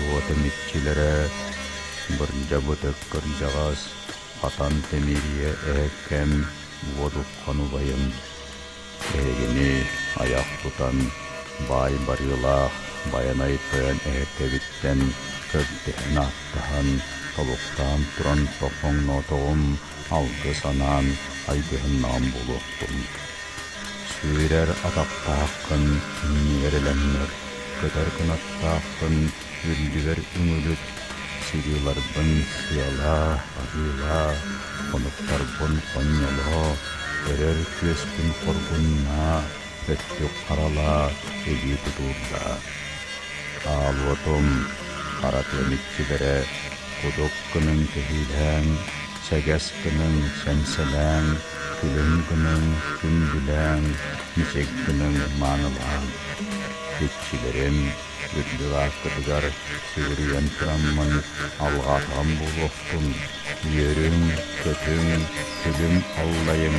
Аал уотум иччилэрэ, бырдьабытык кырдьаҕас, хатан тимириэ эһэккэм, уодуххан убайым. Эһигини айах тутан, баай барыылаах Байанай тойон эһэккэбиттэн көрдөһөн-ааттаһан, тобуктаан туран тоҥноотоҕум, алгыс анаан айгыһыннаҕым буолуохтун. Сүүрэр атахтааххын иннигэр элэҥнэр, көтөр кынаттааххын үрдүгэр үҥүлүт, сырыыларбын сыалаа, арыылаа, хонуктарбын хонньолоо, өрөр күөспүн хоргуннаа, өттүк харалаа, илии тутуурдаа. Аал уотум, хара тыам иччилэрэ, кудук гыныҥ кэһиилээн, сэгэс гыныҥ сэмсэлээн, күлүм гыныҥ күндүлээн, мичик гыныҥ маанылаан. Иччилэрим үрдүк ааккытыгар сүгүрүйэн тураммын алҕаатаҕым буолуохтун, үөрүҥ, көтүҥ, күлүм аллайыҥ,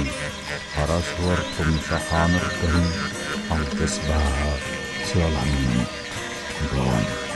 хара суор тумса хааныргыһыҥ, алгыс бааһа сыаланнын. Дон.